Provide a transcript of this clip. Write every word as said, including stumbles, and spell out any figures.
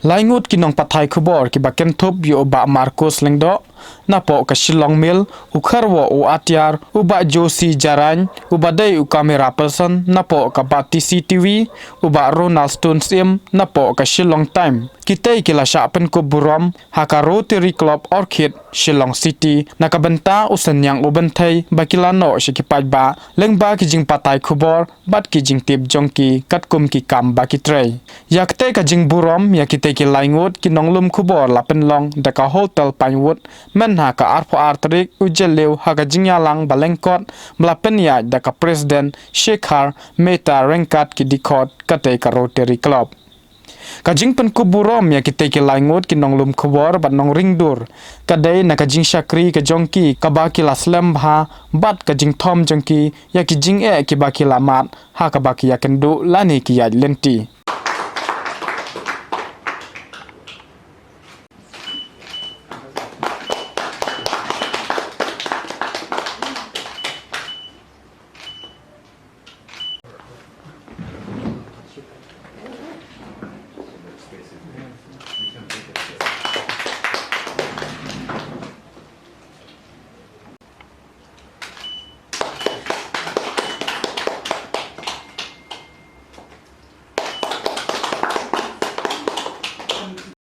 Laingut ki nongpathai khubor kiba kynthup ïa u Bah Marcus Lyngdoh napoh ka Shillong Mail, u Kharwa u Atiar, u Bah Josie Jarain, uba dei u camera person napoh ka Batesi TV, u Bah Ronald Stone Syiem napoh ka Shillong Times. Kitei ki la shah pynkup burom ha ka Rotary Club Orchid, Shillong City, na ka bynta u synñiang u bynthei ba ki la noh sha ki paidbah lyngba ki jingpathai khubor bad ki jingtip jong ki katkum ki kam ba ki trei. Ïa katei ka jingburom ïa kitei ki laingut ki nonglum khubor la pynlong da ka Hotel Pinewood mynha ka arphew ar tarik u Jylliew ha ka jingïalang ba lyngkot ba la pynïaid da ka President Shekhar Mehta ryngkat ki dkhot katei ka Rotary Club. Ka jingpynkup burom ïa kitei ki laingut ki nonglum khubor bad nongring dur ka dei na ka jingshakri ka jong ki kaba ki la slem bha bad ka jingthom jong ki ïa ki jingeh kiba ki la mad ha kaba ki ïakynduh lane ki ïaid lynti.